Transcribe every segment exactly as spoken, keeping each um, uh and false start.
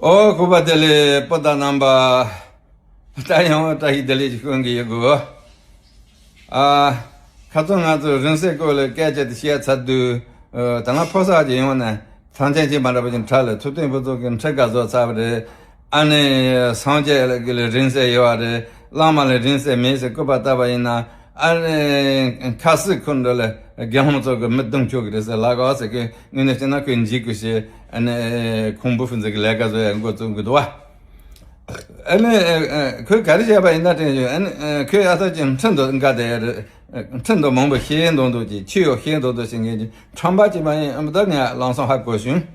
ཨོ། སྐུ་པར་བདེ་ལེགས། སྤུན་ཟླ་རྣམ་པ། ད་ཡང་བཀྲ་ཤིས་བདེ་ལེགས་ཀྱི་སྐུ་གི་ཡི་གུ། ཨ། ཁ་སང་ང་ཚོ་རིང་བསྲེལ་སྐོར་ལ་སྐད་ཆ་དེ་བཤད་ཚར་དུས། ཨ། ད་ང་ཕོ་གསར་གྱི་ཡོང་ནས་ཐང་ཆེན་གྱི་མ་འདྲ་བ་ཅིག་འཁྲབ་ལ་ཐུབ་བསྟན་ཕུན་ཚོགས་ཀྱི་འཁྲབ་ག་བཟོ་ཚར་བ་རེད། ཨ་ནི་སངས་རྒྱས་ལ་གི་ལ་རིང་བསྲེལ་ཡོད་བ་རེད། བླ་མ་ལ་རིང་བསྲེལ་མེད་ཟེར་སྐུ་པར་བཏབ་པ་ཡིན་ན། ཨ་ནི་ཁ་སང་ཁོ་འདྲ་ལ་དགེ་སློང་ཚོ་གི་མི་རྡུང་ཆོག་གི་རེད་ཟེར་ལབ་ག་ཟེར་གི། དངོས་གནས་བྱས་ན་ཁོས་འཇིགས་དགོས་ཤེས། ཨ་ནི་ཁུང་བུ་ཕུན་ཚོགས་ཀྱི་ལས་ཀ་བཟོ་ཡ་འགོ་བཙུགས་གི་འདུག་བ། ཨ་ནི་ཁོས་ག་རེ་བྱས་པ་ཡིན་ན་དྲན་བྱུང་། ཨ་ནི་ཁོས་ཨ་ཐག་ཅིག་ཁྲིམས་དང་འགལ་ཏེ་རེད། ཁྲིམས་དང་མང་པོ་ཤེས་མདོག་མདོག་ཅིག་ཆོས་ཡང་ཤེས་མདོག་མདོག་བྱེད་མཁན་གྱི་ཁྲམ་པ་ཅིག་མ་ཡིན་ཨ། ད་ངས་ལམ་སང་ཧ་གོ་བྱུང་།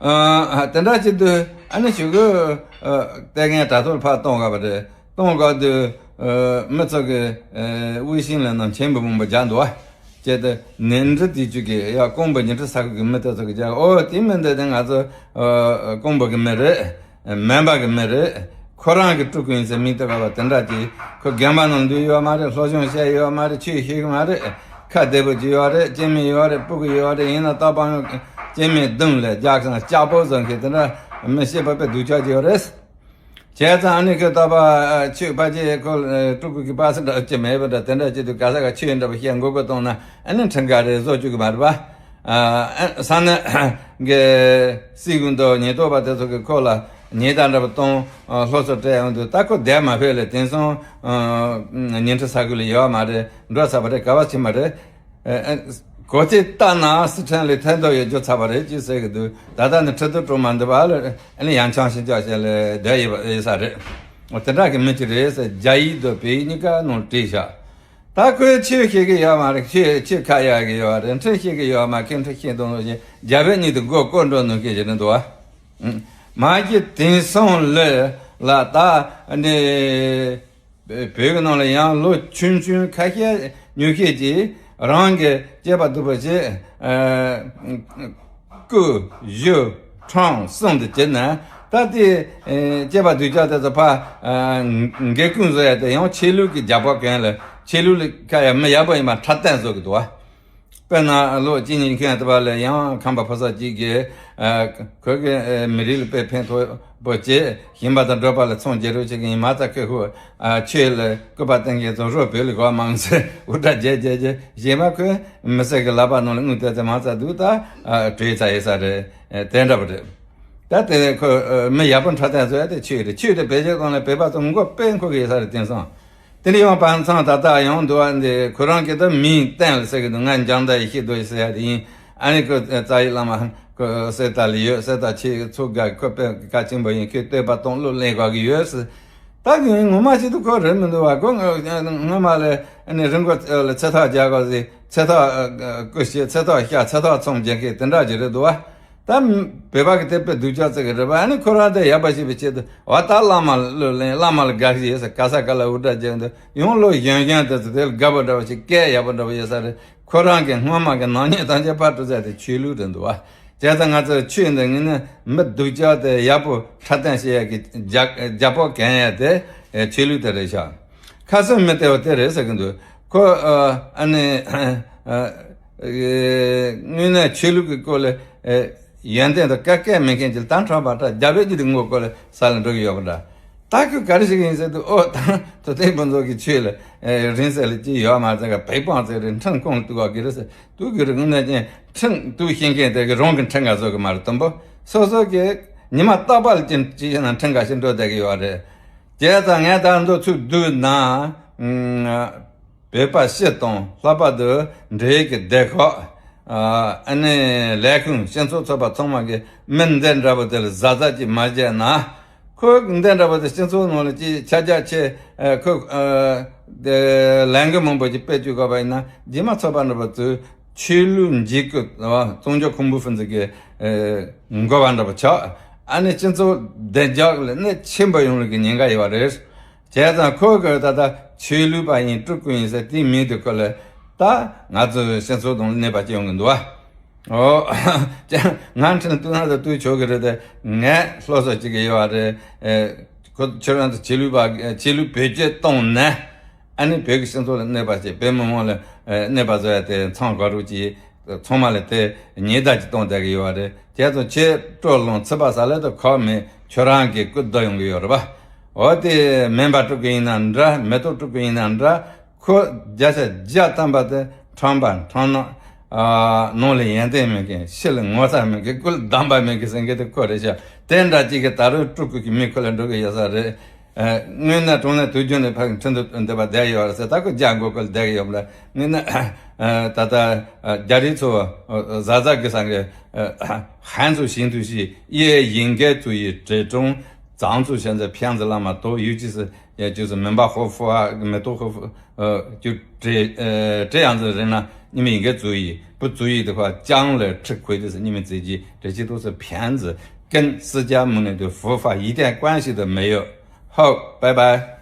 ཨ། དེ་འདྲ་བྱེད་དུས་ཨ་ནི་ཞུ་གི། ཨ། ལྟས་ངན་དྲ་ཐོག་ཕར་གཏོང་དགོས་པ་རེད། གཏོང་དགོས་དུས། ཨ། མི་ཚོ་གི། ཨ། དབུས་ཤིང་ལ་ནང་ཆེན་པོ་མང་པོ་རྒྱག་འདུག་བ། བྱས་ཏེ་ནས་འབྲི་དུས་ཅིག་གི་ཡ་ཀོང་པོ་ཉི་ཁྲི་ས་ཁུལ་གི་མི་དེ་ཚོ་གི་རྒྱག་ཨོ་དེ་མི་འདི་དེ་ང་ཚོ། ཨ། ཀོང་པོ་གི་མི་རེད། སྨན་པ་གི་མི་རེད། ཁོ་རང་གི་སྤྲུལ་སྐུ་ཡིན་ཟེར་མིང་བཏགས་པ་དེ་འདྲ་ཅིག་ཁོ་རྒན་པ་ནང་འདུས་ཡོད་མ་རེད། སློབ་སྦྱོང་བྱས་ཡོད་མ་རེད། ཆོས་ཤེས་གི་མ་རེད། ཁ་བདེ་པོ་ཅིག་ཡོད་རེད། སྐྱེ་དམན་ཡོད་རེད། སྤུ་གུ་ཡོད་རེད། ཡིན་ན་རྟག་པར་སྐྱེ་དམན་བདུན་ལས་རྒྱག་སང་ལྕགས་པོ་བཟོ་མཁན་དེ་འདྲ་མི་ཤེས་པ་དཔེ་སྡུག་ཅག་ཅིག་ཡོད་རེད། བྱས་ཙང་ཨ་ནི་ཁོས་རྟག་པར་ཆོས་ཕལ་ཆེར་ཁོ་སྤྲུལ་སྐུ་གི་པ་སེ་འདྲ་ཅིག་མེད་པ་འདྲ་དེ་འདྲ་ཅིག་ཏུ་ག་ས་ག་ཆོས་འདྲ་པོ་བཤད་མགོ་སྐོར་གཏོང་ན་ཨ་ནི་ཁྲིམས་འགལ་རེད། བཟོ་བཅུག་གི་མ་རེད་པ། ཨ། ས་གནས་གི་སྲིད་གཞུང་དང་ཉེན་རྟོག་པ་དེ་ཚོ་གིས་ཁོ་ལ་ཉེས་རྡུང་འདྲ་པོ་གཏོང་། ཨ། སློབ་གསོ་སྤྲད་ཡོང་དུས་ད་ཁོ་བསྡད་མ་ཕོད་ལ་དེང་སང་ཉིན་ཁྲི་ས་ཁུལ་ལ་ཡོད་མ་རེད། འགྲོ་ཚར་བ་རེད། ག་བ་ཕྱིན་པ་རེད། ཨ། གོ་ཐོས་ལྟ་ན་སི་ཁྲོན་ལ་ཐེ་མདོག་ཡོད་རྒྱུ་ཚར་བ་རེད་ཅེས་ཟེར་གི་འདུག་ད་ལྟ་ནི་ཁྲི་ཐོག་གྲོང་མ་འདི་བ་ལ་ཨ་ནི་ཡང་ཆང་ཤིང་ཅག་བྱས་ལ་བསྡད་ཡོད་པ་ཡོད་ས་རེད། འོ་དེ་འདྲ་གི་མི་ཅིག་རེད་ཟེར་རྒྱ་ཡིག་དང་བོད་ཡིག་གཉིས་ཀ་ནང་བྲིས་བཞག་ད་ཁོས་ཆོས་ཤེས་ཀྱི་ཡོད་མ་རེད། ཆོས་ཆོས་ཁ་ཡག་གི་ཡོད་རེད། ཁྲིམས་ཤེས་ཀྱི་ཡོད་མ། ཁོས་ཁྲིམས་ཤེས་འདུག་ནོ་ཞེས་རྒྱ་བོད་གཉིས་དུ་མགོ་སྐོར་འགྲོ་ནོ་སྐད་ཆ་རེད་འདུག་བ། མ་གི་དེང་སང་ལོས་ལ་ད་ནི་བོད་ཀྱི་ནང་ལ་ཡང་ལོ་ཆུང་ཆུང་ཁ་ཤས་ཉུང་ཤས་ཀྱིས་རང་གི་སྐྱེས་པ་སྡུག་པ་ཞིག་ཨ། སྐུ་གཞོན་ཁྲོམ་གསུམ་དུ་གྱུར་ན་ད་དེ། ཨ། སྐྱེས་པ་སྡུག་ཅག་དེ་ཚོ་ཕ། ཨ། འགན་ཁུར་བཟོ་ཡ་དེ་ཡང་ཆོས་ལུགས་ཀྱི་རྒྱབ་སྐྱོར་མཁན་ལ་ཆོས་ལུགས་ལ་ཁ་ཡ་མི་ཡག་པོ་ཡིན་པ་འཁྲབ་སྟོན་བཟོ་གི་འདུག་བ། དཔེར་ན་ལོ་གཅིག་གཉིས་ཁྱོན་དུ་བ་ལ་ཡང་ཁམས་པ་ཕོ་གསར་གཅིག་གིས། ཨ། ཁོ་གི་མི་རིགས་ལ་དཔེ་ཕན་ཐོགས་པོ་བྱེད། ཞིང་པ་དང་འབྲོག་པ་ལ་ཚོང་རྒྱག་རོགས་བྱེད་ཀྱི་ཡིན་མ་ཚད་ཁོས་ཁོ། ཨ། ཆོས་ལ་སྐུར་པ་བཏང་མཁན་ཚོ་རོགས་བོད་ལ་གོ་མང་ཚེ་འུར་སྒྲ་རྒྱག་རྒྱག་རྒྱག་གཞན་མ་ཁོས་མི་སེར་གྱི་ལག་པ་ནང་ལ་དངུལ་སྟེར་ཚེ་མང་ཚད་འདུག་ད། ཨ། བྲོས་ཚར་ཡོད་ས་རེད། ཨ། དེ་འདྲ་པོ་རེད། ད་དེ་ཁོ། ཨ། མི་ཡག་པོ་འཁྲབ་སྟོན་བཟོ་ཡ་དེ་ཆོས་རེད། ཆོས་དེ་བེད་སྤྱོད་གཏོང་ལ་བོད་པ་ཚོ་མགོ་དཔེ་འཁོར་གི་ཡོད་ས་རེད། དེང་སང་། དེ་ནས་ཡང་བར་མཚམས་ད་ལྟ་ཡང་འདུག་བ། འདི་ཁོ་རང་གིས་ད་མིང་བསྟན་ལ་ཟེར་གི་འདུག་ང་འཇང་བདག་ཡེ་ཤེས་རྡོ་རྗེ་ཟེར་ཡ་དེ་ཡིན། ཨ་ནི་ཁོ་རྩ་བའི་བླ་མ་ཁོ་གསེར་རྟ་ལ་ཡོད། གསེར་རྟ་ཆེ་ཚུགས་དགའ། ཁོ་དཔེ་གལ་ཆེན་པོ་ཡིན། ཁོས་བསྟོད་པ་གཏོང་བློ་ལེན་དགོས་ཀྱི་ཡོད་ཟེར། ད་ངས་ངོ་མ་བྱེད་དུས་ཁོ་རེད་མི་འདུག་བ། ཁོ་སྔོན་མ་ལ་ཨ་ནི་རི་མགོ་ལ་ཚེ་ཐག་རྒྱག་དགོས་ཟེར། ཚེ་ཐག་སྐུ་ཞེས་ཚེ་ཐག་བཤད། ཚེ་ཐག་ཚོང་རྒྱག་མཁན་དེ་འདྲ་ཅིག་རེད་འདུག་བ། ད་བོད་པ་གི་དེ་དཔེ་སྡུག་ཅག་ཅིག་རེད་པ། ཨ་ནི་ཁོ་རང་དེ་ཡག་པ་ཞིག་བྱེད་ཆེད་དུ་འོ་ད་བླ་མ་ལ་བློ་ལེན། བླ་མ་ལ་དགའ་ཞིག་ཡོད་ཟེར། ག་ས་ག་ལ་འུར་སྒྲ་རྒྱག་འདུག་ཡང་ལོ་གཞོན་གཞོན་དེ་ཚོ་དེ་ལ་དགའ་པོ་འདྲ་བོ་ཞིག་སྐད་ཡག་པོ་འདྲ་བོ་ཡོད་ས་རེད། ཁོ་རང་གི་སྔོན་མ་གི་ནག་ཉེས་ཐམས་ཅད་ཕར་བཀྲུ་ས་དེ་ཆོས་ལུགས་རེད་འདུག་བ། བྱས་ཙང་ང་ཚོ་ཆོས་འདི་ངས་ནི་མི་སྡུག་ཅག་དེ་ཡག་པོ་འཁྲབ་སྟོན་བྱེད་ཡ་གི་རྒྱ་རྒྱ་ཕོག་གན་ཡ་དེ་ཆོས་ལུགས་དེ་རེད་ཤག་ཁ་སང་མི་དེ་བ་དེ་རེད་ཟེར་གི་འདུག་ཁོ། ཨ། ཨ་ནི། ཨ། དངོས་གནས་ཆོས་ལུགས་ཀྱི་སྐོར་ལ། ཨ། ཡོན་ཏན་དང་བཀའ་བཀལ་མེད་མཁན་གྱི་ལྟ་ཁྲག་པ་འདྲ། རྒྱ་བོད་ཀྱི་དེ་ངོ་སྐོར་ལ་ས་ལ་འགྲོ་གི་ཡོད་པ་འདྲ། ད་ཁོས་ག་རེ་ཞིག་ཡིན་ཟེར་དུས། ཨོ་ད་ཐུབ་བསྟན་ཕུན་ཚོགས་ཀྱི་ཆོས་ལ། ཨ། རིང་བསྲེལ་ལ་ཅི་ཡོད་མ་ཟེར་ག་བེག་པང་ཟེར་རེད། ཁྲིམས་ཁོང་ལ་གཏུག་ག་གི་རེད་ཟེར། གཏུག་གི་རེད། དངོས་གནས་ཅན་ཁྲིམས་གཏུག་ཤེས་མཁན་དེ་གི་རང་གི་ཁྲིམས་འགལ་བཟོ་གི་མ་རེད། དུམ་བུ་སོ་སོ་གི་ཉི་མ་རྟག་པར་ལ་ཅི་ཅི་བྱས་ན་ཁྲིམས་འགལ་ཞིག་འགྲོ་བསྡད་གི་ཡོད་རེད། བྱས་ཙང་ངས་ད་འདི་ཚོའི་བསྡུས་ན། ཨ། བོད་པ་སྤྱི་དང་ལྷག་པར་དུ་འབྲེལ་ཡོད་ཀྱི་སྡེ་ཁག་ཨ་ནི་ལས་ཁུངས་སྤྱི་ཚོགས་ཚོགས་པ་ཚང་མ་གིས་མི་འདི་འདྲ་པོ་དེ་ལ་གཟབ་གཟབ་ཅིག་མ་བྱས་ན། ཁོ་འདི་འདྲ་པོ་དེ་སྤྱི་ཚོགས་ནང་ལ་ཅིག་ཆ་རྒྱ་ཆེ། ཨ། ཁོ། ཨ། དེ་ལས་འགུལ་མང་པོ་ཅིག་སྤེལ་བཅུག་དགོས་པ་ཡིན་ན། རྗེས་མ་ཚོགས་པ་འདྲ་པོ་ཚོས་ཆོས་ལུགས་འཇིགས་སྐུལ་བ་བཙོང་འཇོག་ཁུང་བུ་ཕུན་ཚོགས་ཀྱི། ཨ། འགོ་བ་འདྲ་པོ་ཆགས། ཨ་ནི་སྤྱི་ཚོགས་བདེ་འཇགས་ལ་གནོད་ཆེན་པོ་ཡོང་ལུགས་ཀྱི་ཉེན་ཁ་ཡོད་པ་རེད། བྱས་ཙང་ཁོ་གིས་ད་ལྟ་ཆོས་ལུགས་པ་ཡིན། སྤྲུལ་སྐུ་ཡིན་ཟེར་དེའི་མིང་དེ་ཁོ་ལ་ད་ང་ཚོའི་སྤྱི་ཚོགས་དང་གནོད་པ་སྐྱེལ་ཡོང་གི་འདུག་བ། ཨོ། ང་ཁྲིམས་གཏུག་ན་ད་གཏུག་ཆོག་གི་རེད་དེ། ངས་སློབ་གསོ་བྱེད་ཀྱི་ཡོད་པ་རེད། ཨེ། ཁོ་ཁྱོད་རང་ཚོ་ཆོས་ལུགས་པ། ཆོས་ལུགས་བེད་སྤྱོད་བཏང་ནས་ཨ་ནི་བོད་ཀྱི་སྤྱི་ཚོགས་ལ་གནོད་པ་བྱེད། བོད་མི་མང་ལ་གནོད་པ་བཟོ་ཡ་དེ་མཚམས་འཇོག་རོགས་གྱིས། ཚང་མ་ལ་དེ་ཉེས་བརྡ་ཅིག་གཏོང་བསྡད་ཀྱི་ཡོད་རེད། དེ་ཚོ་ཁྱེད་སྤྲོ་ལོང་ཚིག་པ་ཟ་ལེ་དུ་ཁག་མེད། ཁྱོད་རང་གི་སྐུ་བསྡུ་ཡོང་གི་ཡོད་རེད་པ། འོ་དེ་མེ་འབར་དཀྲུག་གི་ཡིན་ན་འདྲ། མེ་ཏོག་དཀྲུག་གི་ཡིན་ན་འདྲ། ཁོ་བརྒྱ་ཆ་བརྒྱ་ཐམ་པ་དེ་ཁྲམ་པ་ཁྲམ་ནག་ཨ། ནང་ལ་ཡོན་ཏན་མེད་མཁན། ཕྱི་ལ་ངོ་ཚ་མེད་མཁན། སྐུ་ལ་གདམས་པ་མེད་མཁན་ཟེར་མཁན་དེ་ཁོ་རེད་ཤག་དེ་འདྲ་ཅིག་གི་ད་རུང་དཀྲུག་གི་མི་ཁོ་ལ་འགྲོ་གི་ཡོད་ས་རེད། ཨ། དངོས་གནས་དྲང་གནས་དུས་རྒྱུན་ནས་ཕ་གི་ཁྲིན་ཏུ་འདི་པ་བསྡད་ཡོད་རེད་ཟེར། ད་ཁོ་རྒྱ་མགོ་ཁོ་ལ་བསྡད་གི་ཡོད་མ་རེད། དངོས་གནས་ཨ། ད་ལྟ་ཨ། རྒྱ་རིགས་ཚོ་ཨ། ཟ་ཟ་གི་ས་གི་ཨ། ཧན་ཚོ་ཞིང་དུ་ཞིག་ཡེ་ཡིན་གེ་ཚུ་ཡི་བྲེ་ཀྲུང་། ཙང་ཚུ་ཞན་ཚེ་ཕན་ཚེ་ལ་མ་ཏོ་ཡུ་ཅི་སི་ཡ་ཅུ་སི་མིན་པ་ཧོ་ཧྥུ་ཨ་མེ་ཏོག་ཧོ་ཧྥུ་ཨ་ཅུ་བྲེ་ཨ་བྲེ་ཡང་ཚུ་རེ་ན་ཉི་མ་ཡིན་གེ་ཚུ་ཡི་བུ་ཚུ་ཡི་དུ་ཁ་ཅང་ལ་ཁྲི་ཁོས་དུ་སི་ཉི་མ་ཙི་ཅི་བྲེ་ཅི་ཏོ་སི་ཕན་ཚེ་ཀན་སི་ཅ་མུ་ནེ་དུ་ཧྥུ་ཧྥ་ཡི་ཏན་ཀོན་ཞིག་ཏུ་མེ་ཡོད། ཧོ། བའི་བའི།